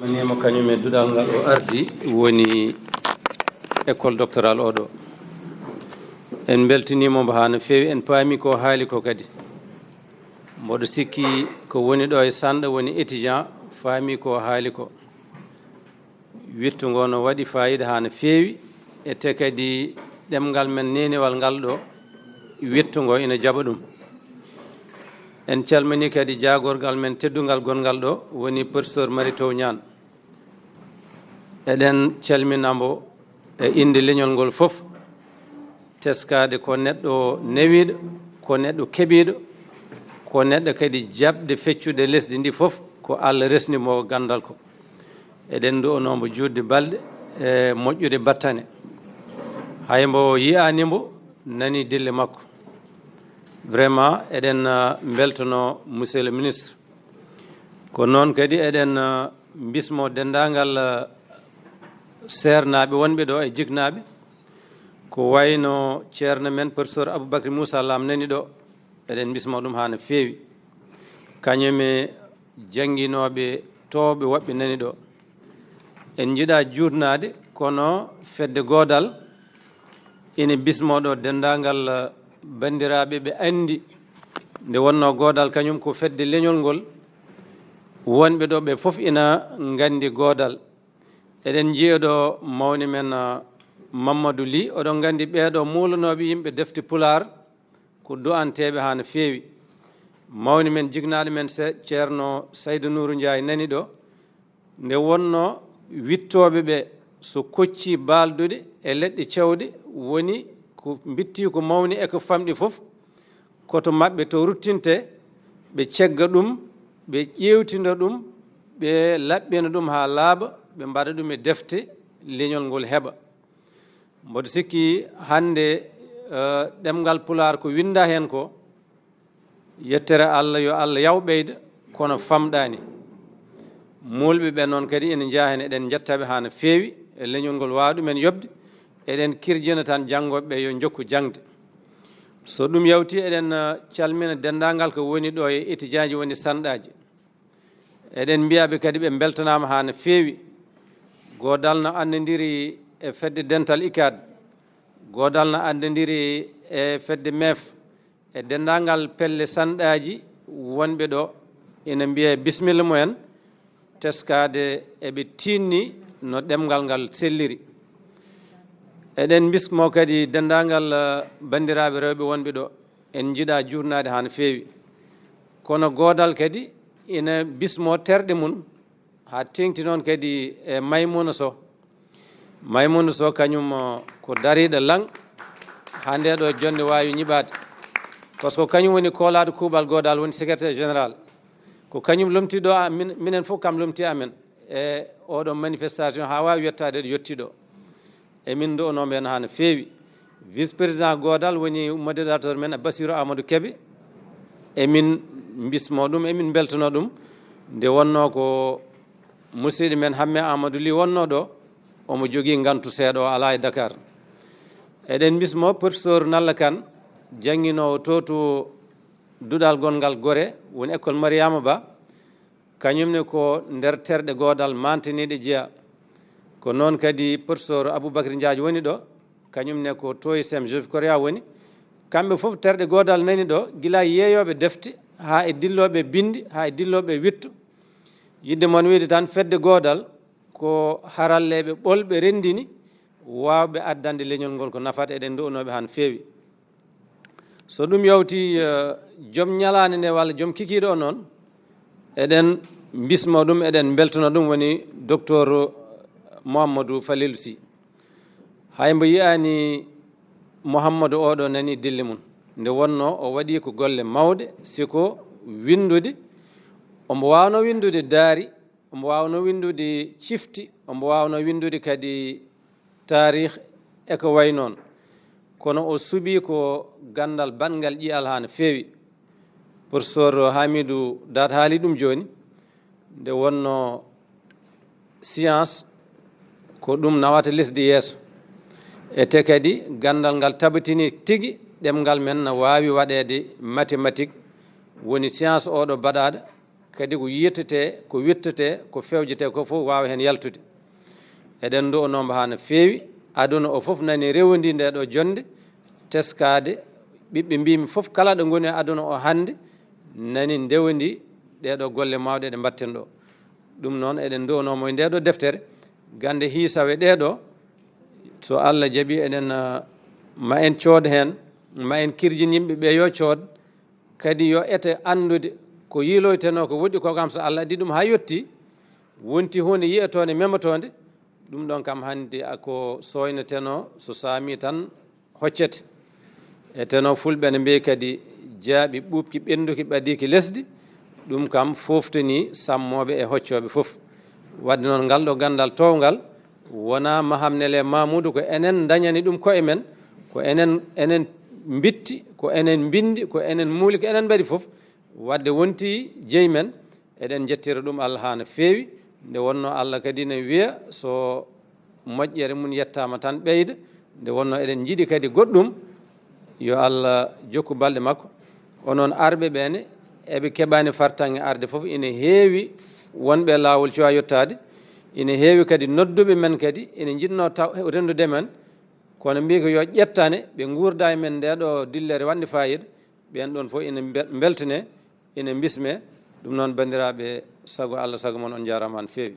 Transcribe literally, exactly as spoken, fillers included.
Manimo kañum e duɗal ngal o ardi, woni école doctoral oɗo. En mbeltinimo mbo haa no feewi, en paami ko haali ko kadi. Mboɗo sikki ko woni ɗo e sanɗa woni étudiant, faami ko haali ko. Wittu ngo no waɗi faayiida haa no feewi, e te kadi ɗemngal men neenewal ngal ɗo, wittu ngo ina jaɓa ɗum. En calmini kadi jaagorgal men teddungal gonngal ɗo, woni professeur Mary Teuw Niane. Eɗen calmina mbo e innde leñol ngol fof, teskaade ko neɗɗo newiiɗo, ko neɗɗo keɓiiɗo, ko neɗɗo kadi jaɓde feccude lesdi ndi fof, ko Allah resni mo ganndal ko. Eɗen ndu'unoo mbo juutde balɗe e moƴƴude battane. Hay mbo yiyaani mbo, nani dille makko. Vraiment, eɗen, ah, mbeltanoo monsieur le ministre. Ko noon kadi eɗen, ah, mbismoo denndaangal, ah, seernaaɓe wonɓe ɗo e jiknaaɓe. Ko wayno ceerno men professeur Aboubacry Moussa Lam nani ɗo, eɗen mbismoo ɗum haa no feewi. Kañum e jannginooɓe toowɓe woɓɓe nani ɗo. En njiɗaa juutnaade, kono fedde Goodal ina bismoo ɗo denndaangal, eh, banndiraaɓe ɓe anndi. Nde wonnoo Goodal kañum ko fedde leñol ngol, wonɓe ɗo ɓe fof ina nganndi Goodal. Eɗen njiya ɗo mawni men, eh, Mamadou Ly, oɗon nganndi ɓeeɗo muulanooɓe yimɓe defte Pulaar, ko du'anteeɓe haa no feewi. Mawni men, jiknaaɗo men se-, ceerno Saydu Nuuru Njaay nani ɗo, nde wonnoo wittooɓe ɓe so koccii baalduɗe e leɗɗe cewɗe, woni ko mbittii ko mawni e ko famɗi fof, ko to maɓɓe to ruttintee, ɓe cegga ɗum, ɓe ƴeewtinda ɗum, ɓe laɓɓina ɗum haa laaɓa, ɓe mbaɗa ɗum e defte, leñol ngol heɓa. Mboɗo sikki hannde, eh, ɗemngal Pulaar ko winnda heen ko, yettere Allah, yo Allah yaw ɓeyda, kono famɗaani. Muulɓe ɓe noon kadi ene njeyaa heen, eɗen njetta ɓe haa no feewi, e leñol ngol waawa ɗumen yoɓde, eɗen kirjina tan janngooɓe ɓe yo njokku jaŋde. So ɗum yawti, eɗen, eh, calmina denndaangal ko woni ɗo e etijaaji woni sanɗaaji. Eɗen mbiya ɓe kadi ɓe mbeltanaama haa no feewi. Goodal no anndondiri e fedde dental ikaad, Goodal no anndondiri e fedde meef, e denndaangal pelle sanɗaaji wonɓe ɗo, ina mbiya bismilla mumen, teskaade eɓe tiinni no ɗemngal ngal selliri. Eɗen mbismoo kadi denndaangal, eh, banndiraaɓe rewɓe wonɓe ɗo, en njiɗaa juutnaade haa no feewi. Kono Goodal kadi ina bismoo terɗe mum, haa teeŋti noon kadi e Maymuna Soh. Maymuna Soh kañum, uh, ko dariiɗo laŋ haa ndee ɗo jonnde waawi ñiɓaade. Par ce que kañum woni koolaaɗo kuuɓal Goodal, woni secrétaire général. Ko kañum lomtii ɗo, a-, min-, minen fof kam lomtii amen e oɗo manifestation haa waawi yettaade ɗo yettii ɗo. E min ndu'unoo ɓeen haa no feewi. Vice président Goodal woni modérateur men, Bassirou Amadou Kébé. E min mbismoo ɗum, e min mbeltanoo ɗum. Nde wonnoo ko musiɗɗo men Hamme Amadou Ly wonnoo ɗo, omo jogii ngantu seeɗa, o alaa e Dakar. Eɗen mbismoo professeur Nalla Kane, jannginoowo to to duɗal gonngal Gorée, woni école Mariama Ba. Kañum ne ko nder terɗe Goodal mantiniiɗe jeyaa. Ko noon kadi professeur Aboubacry Ndiaye woni ɗo, kañum ne ko to e sem Joseph Correa woni. Kamɓe fof terɗe Goodal nani ɗo, gila e yeeyooɓe defte, haa e dillooɓe binndi, haa e dillooɓe wittu. Yiɗde mon wiyde tan fedde Goodal ko haralleeɓe ɓolɓe renndini, waawɓe addande leñol ngol ko nafata, eɗen ndu'unoo ɓe haa no feewi. So ɗum yawti, eh, joom ñalaande nde walla joom kikiiɗe o noon, eɗen mbismoo ɗum, eɗen mbeltanoo ɗum, woni docteur Mouhamadou Falilou Sy. Hay mbo yiyaani Mouhamadou oɗo nani dille mum. Nde wonnoo o waɗii ko golle mawɗe, si ko winndude, omo waawnoo winndude daari, omo waawnoo winndude cifti, omo waawnoo winndude kadi taarih e ko wayi noon. Kono o suɓii ko ganndal baɗngal ƴi'al haa no feewi. Professeur Hamidou Daat haali ɗum jooni, nde wonnoo science ko ɗum nawata lesdi yeeso. E te kadi ganndal ngal tabitinii tigi ɗemngal men no waawi waɗeede mathématique, woni science oɗo baɗaaɗo kadi ko yiyetetee, ko wittetee, ko fewjetee ko fof waawa heen yaltude. Eɗen nduwonoo mbo haa no feewi. Aduna o fof nani rewndi ndee ɗoo jonnde teskaade. Ɓiɓɓe mbiimi fof kala ɗo ngoni e aduna o hannde nani ndewndi ɗee ɗoo golle mawɗe ɗe mbaɗten ɗoo. Ɗum noon eɗen nduwonoo mo e ndee ɗoo deftere gannde hiisawe ɗee ɗoo. So Allah jaɓi eɗen, ah, ma en cood heen, ma en kirjin yimɓe ɓe yo cood. Kadi yo ete anndude ko yiiloytenoo ko woɗɗi ko kam, so Allah addi ɗum haa yotti, wonti huunde yiyetoonde, memotoonde, ɗum ɗoon kam hannde a ko sooynetenoo, so saami tan hoccete. E teno fulɓe ne mbiyi kadi jaaɓi ɓuuɓki ɓennduki ɓadiiki lesdi, ɗum kam foftini sammooɓe e hoccooɓe fof. Waɗde noon ngal ɗo ganndal toowngal wonaa Mahamnel e Mamuudu, ko enen ndañani ɗum koye men, ko enen, enen mbitti, ko enen mbinndi, ko enen muuli, ko enen mbaɗi fof. Waɗde wonti jeyi men, eɗen njettira ɗum Allah haa no feewi. Nde wonnoo Allah kadi ne wiya so moƴƴere mum yettaama tan ɓeyda. Nde wonnoo eɗen njiɗi kadi goɗɗum, yo Allah jokku balɗe makko. Onon arɓe ɓee ne, eɓe keɓaani fartaŋŋe arde fof, ina heewi wonɓe laawol cuwaa yottaade, ina heewi kadi nodduɓe men kadi, ina njiɗnoo taw renndude men, kono mbiyi ko yo ƴettane ɓe nguurda e men ndee ɗoo dillere waɗnde faayiida, ɓeen ɗoon fof ina mbe-, mbeltane, ina mbismee. Ɗum noon, banndiraaɓe, sago Allah, sago mon, on njaaraama no feewi.